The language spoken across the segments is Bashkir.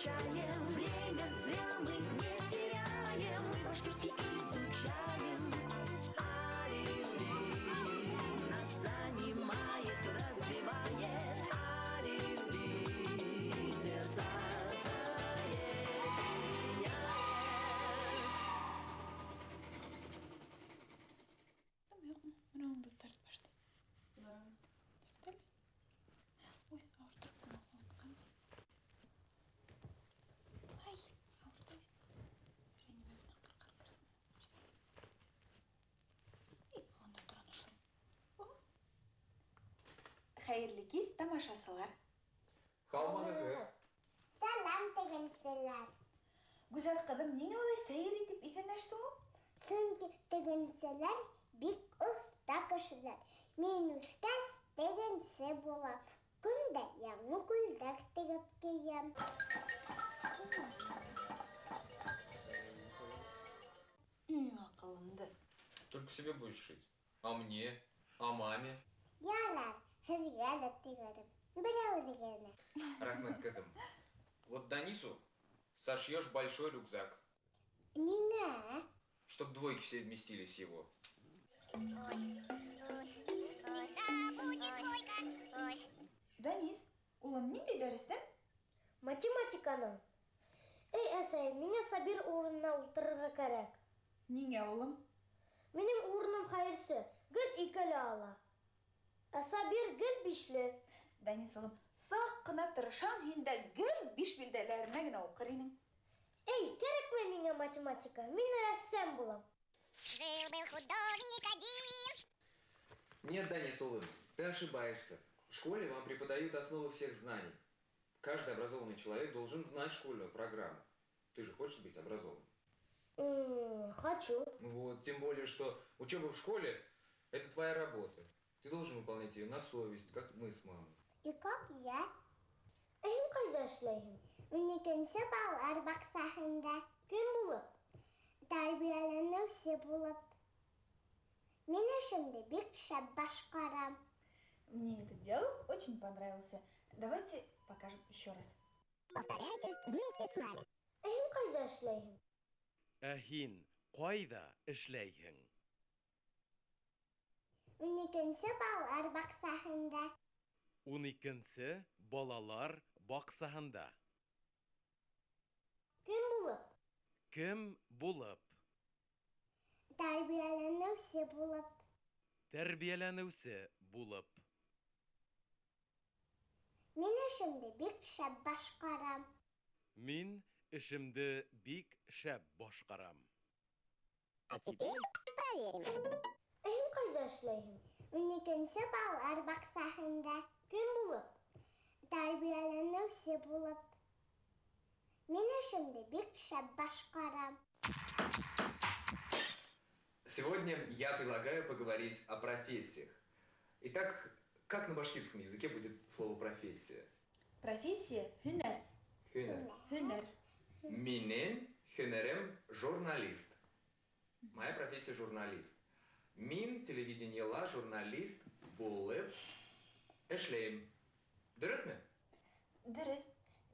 качаем. Время зря мы не теряем. Мы башкирский изучаем. Әлифби нас занимает, развивает. Әлифби сердца соединяет. Юҡмы? Мына унда тарт башта. Тарт әле. Ой, ауырттырып ҡына онотҡан. Ай, ауырта бит. Берәй нимә менән ҡырҡыр кәрәк. Унда торған ошолай. Хәйерле кис, тамашасылар. Һаумыһығыҙ. Сәләм, тегенселәр. Гүзәл ҡыҙым, ниңә улай сәйер итеп иҫәнләштең ул? Сөнки тегенселәр бик оҫта кешеләр. Мин үҫкәс тегенсе булам. Көн дә яңы күлдәк тегеп кейәм. Үй, аҡылымды. Только себе будешь шить. А мне? А маме? Ярар, һеҙгә лә тегермен. Берәүҙе генә. Рәхмәт, ҡыҙым. Вот Данису сошьешь большой рюкзак. Ниңә? Чтоб двойки все вместились его. Данис, улым, ниндәй дәрестән? Математиканан. Эй, әсәй, миңә Сабир урынына ултырырға кәрәк. Ниңә, улым? Минең урыным хәйерсе, гел икеле ала. Ә Сабир гел бишле. Данис, улым, саҡ ҡына тырышһаң, һин дә гел биш билдәләренә генә уҡыр инең. Эй, кәрәкмәй миңә математика, мин рәссам булам. Жил-был художник один. Нет, Данис, улым, ты ошибаешься. В школе вам преподают основы всех знаний. Каждый образованный человек должен знать школьную программу. Ты же хочешь быть образованным? Хочу. Вот, тем более, что учеба в школе – это твоя работа. Ты должен выполнять ее на совесть, как мы с мамой. И как я? Ә һин ҡайҙа эшләйһең? 12-нсе балалар баҡсаһында. Кем булып? Тәрбиәләнеүсе булып. Мин эшемде бик шәп башҡарам. Мне этот диалог очень понравился. Давайте покажем еще раз. Повторяйте вместе с нами. Ә һин ҡайҙа эшләйһең? Ә һин ҡайҙа эшләйһең? 12-нсе балалар баҡсаһында. 12-нсе балалар баҡсаһында. Кем булып? Кем булып? Тәрбиәләнеүсе булып. Тәрбиәләнеүсе булып. Мин эшемде бик шәп башҡарам. Мин эшемде бик шәп башҡарам. А теперь проверим. Ә һин ҡайҙа эшләйһең? 12-нсе балалар баҡсаһында. Кем булып? Тәрбиәләнеүсе булып. Мин эшемде бик шәп башҡарам. Сегодня я предлагаю поговорить о профессиях. Итак, как на башкирском языке будет слово профессия? Профессия – һөнәр. Һөнәр. Һөнәр. Минең һөнәрем журналист. Моя профессия журналист. Мин телевидениела журналист булып эшләйем. Дөрөҫмө? Дөрөҫ.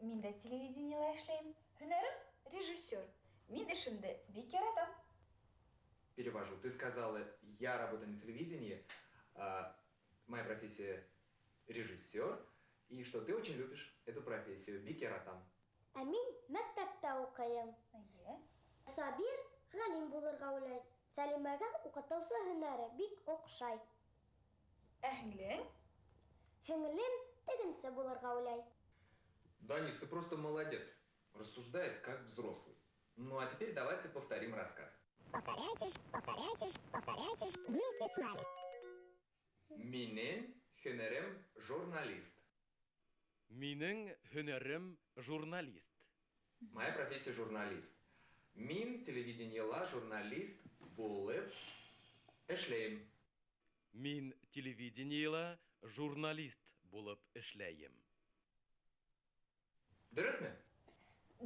Мин дә телевидениела эшләйем. Һөнәрем – режиссер. Мин эшемде бик яратам. Перевожу. Ты сказала, я работаю на телевидении, моя профессия режиссер, и что ты очень любишь эту профессию. Бик яратам. Ә мин мәктәптә уҡыйым. Эйе. Сабир ғалим булырға уйлай. Сәлимәгә уҡытыусы һөнәре бик оҡшай. Ә һеңлең? Һеңлем тегенсе булырға уйлай. Данис, ты просто молодец. Рассуждает как взрослый. Ну а теперь давайте повторим рассказ. Повторяйте, повторяйте, повторяйте вместе с нами. Минең һөнәрем журналист. Минең һөнәрем журналист. Моя профессия журналист. Мин телевидениела журналист булып эшләйем. Мин телевидениела журналист булып эшләйем. Дөрөҫмө?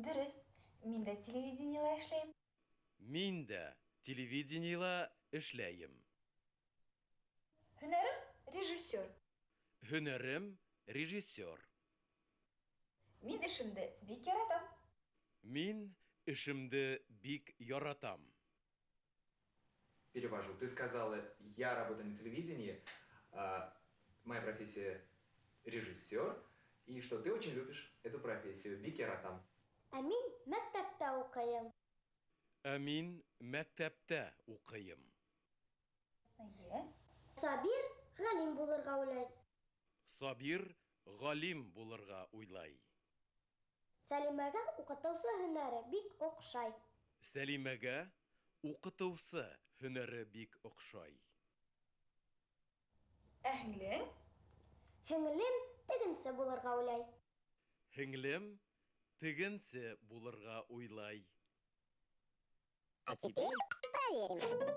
Дөрөҫ. Мин дә телевидениела эшләйем. Мин дә телевидениела эшләйем. Һөнәрем режиссер. Һөнәрем режиссер. Мин эшемде бик яратам. Мин эшемде бик яратам. Перевожу. Ты сказала, я работаю на телевидении, моя профессия режиссер, и что ты очень любишь эту профессию. Бик яратам. Ә мин мәктәптә укыйм. Ә мин мәктәптә укыйм. Әйе. Сабир галим булырга уйлый. Сабир галим булырга уйлай. Сәлимәгә укытучы һөнәре бик охшай. Сәлимәгә укытучы һөнәре бик охшай. Ә һеңлең? Һеңлем тегенсе булырга уйлый. Һеңлем тегенсе булырга уйлай. А теперь проверим.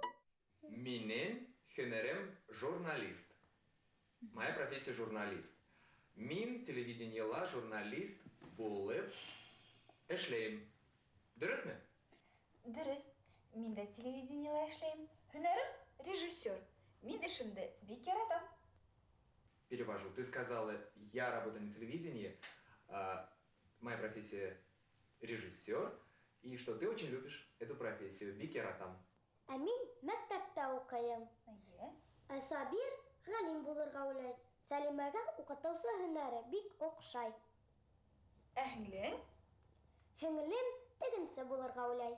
Минең һөнәрем журналист. Моя профессия журналист. Мин телевидениела журналист булып эшләйем. Дөрөҫмө? Дөрөҫ. Мин дә телевидениела эшләйем. Һөнәрем режиссер. Мин эшемде бик яратам. Перевожу. Ты сказала, я работаю на телевидении, моя профессия режиссер, и что ты очень любишь эту профессию. Бик яратам. Ә мин мәктәптә укыйм. Әйе. Ә Сабир галим булырга уйлый. Сәлимәгә укытучы һөнәре бик охшай. Ә һеңлең? Һеңлем тегенсе булырга уйлый.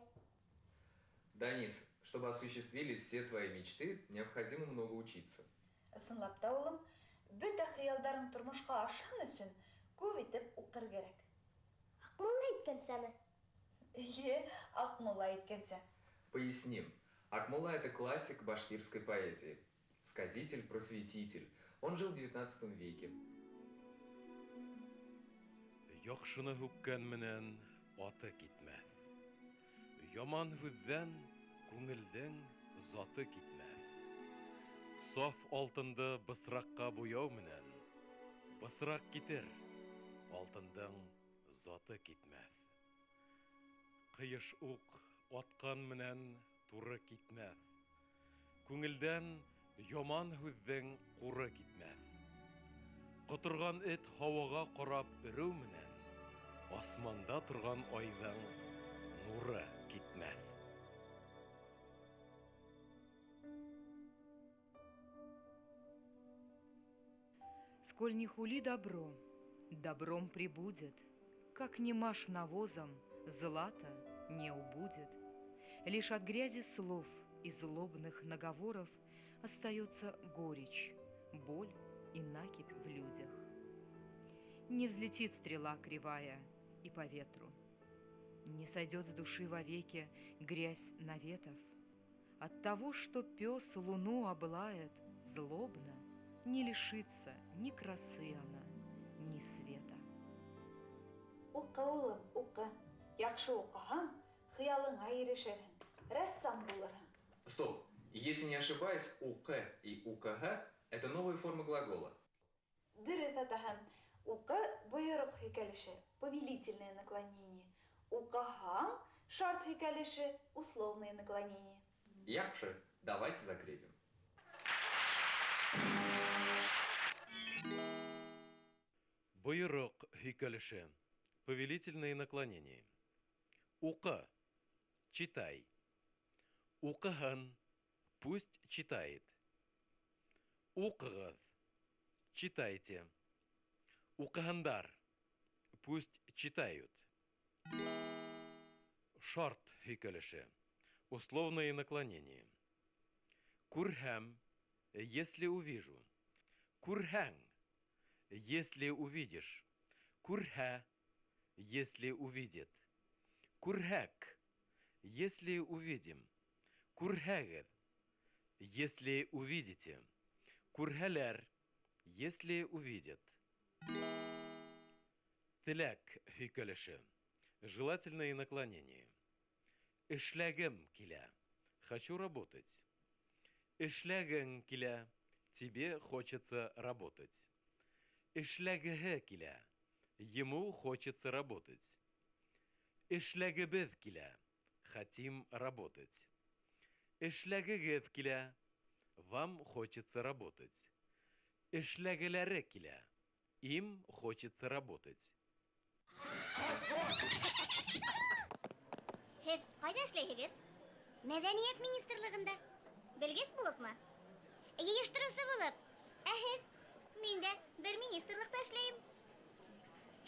Данис, чтобы осуществились все твои мечты, необходимо много учиться. Ысынлап та, улым, бөтә хыялдарың тормошҡа ашһын өсөн күп итеп уҡыр кәрәк. Аҡмулла әйткәнсәме? Эйе, Аҡмулла әйткәнсә. Поясним. Акмулла – это классик башкирской поэзии, сказитель, просветитель. Он жил в XIX веке. Яҡшыны һүккән менән аты китмәҫ. Яман һүҙҙән күңелдең заты китмәҫ. Саф алтынды бысраҡҡа буяу менән бысраҡ китер, алтындың заты китмәҫ. Ҡыйыш уҡ атҡан менән туры китмәҫ. Күңелдән яман һүҙҙең ҡуры китмәҫ. Ҡоторған эт һауаға ҡарап өрөү менән асманда торған айҙың нуры китмәҫ. Сколь ни хули добро, добром прибудет, как ни маш навозом, злата не убудет. Лишь от грязи слов и злобных наговоров остается горечь, боль и накипь в людях. Не взлетит стрела кривая и по ветру, не сойдет с души вовеки грязь наветов. От того, что пес луну облает злобно, не лишится ни красы она, ни света. Уҡы, улым, уҡы. Яҡшы уҡыһаң, хыялыңа ирешерһең, рәссам булырһың. Стоп! Если не ошибаюсь, УК и УКГ – это новые формы глагола. Дөрөҫ, атаһы. Уҡы бойороҡ һөйкәлеше, повелительное наклонение. Уҡыһаң шарт һөйкәлеше, условное наклонение. Яҡшы, давайте закрепим. Бойороҡ һөйкәлеше, повелительное наклонение. Уҡы, читай. Уҡыһын, пусть читает. Уҡығыҙ, читайте. Уҡыһындар, пусть читают. Шарт һөйкәлеше, условное наклонение. Күрһәм, если увижу. Күрһәң, если увидишь. Күрһә, если увидит. Күрһәк, если увидим. Күрһәгеҙ, если увидите. Күрһәләр, если увидят. Теләк һөйкәлеше, желательное наклонение. Эшләгем килә, хочу работать. Эшләгең килә, тебе хочется работать. Эшләгеһе килә, ему хочется работать. Эшләгебеҙ килә, хотим работать. Эшләгегеҙ килә, вам хочется работать. Эшләгеләре килә, им хочется работать. Һеҙ ҡайҙа эшләйһегеҙ? Мәҙәниәт министрлығында. Белгес булыпмы? Йыйыштырыусы булып. Ә һеҙ? Мин дә бер министрлыҡта эшләйем.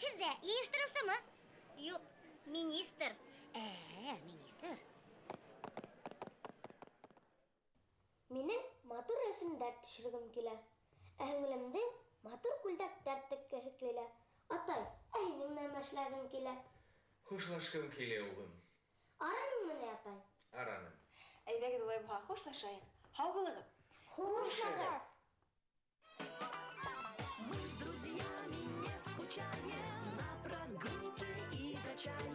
Һеҙ ҙә йыйыштырыусымы? Юҡ, министр. Ә, министр. Минең матур рәсемдәр төшөргөм килә. Ә һеңлемдең матур күлдәктәр теккеһе килә. Атай, ә һинең нәмә эшләгең килә? Хушлашҡым килә, улым. Арыныңмы ни, атай? Арыным. Әйҙәгеҙ улай булһа, хушлашайыҡ. Һау булығыҙ. Хушығыҙ! Мы с друзьями не скучаем на прогулке и за чаем.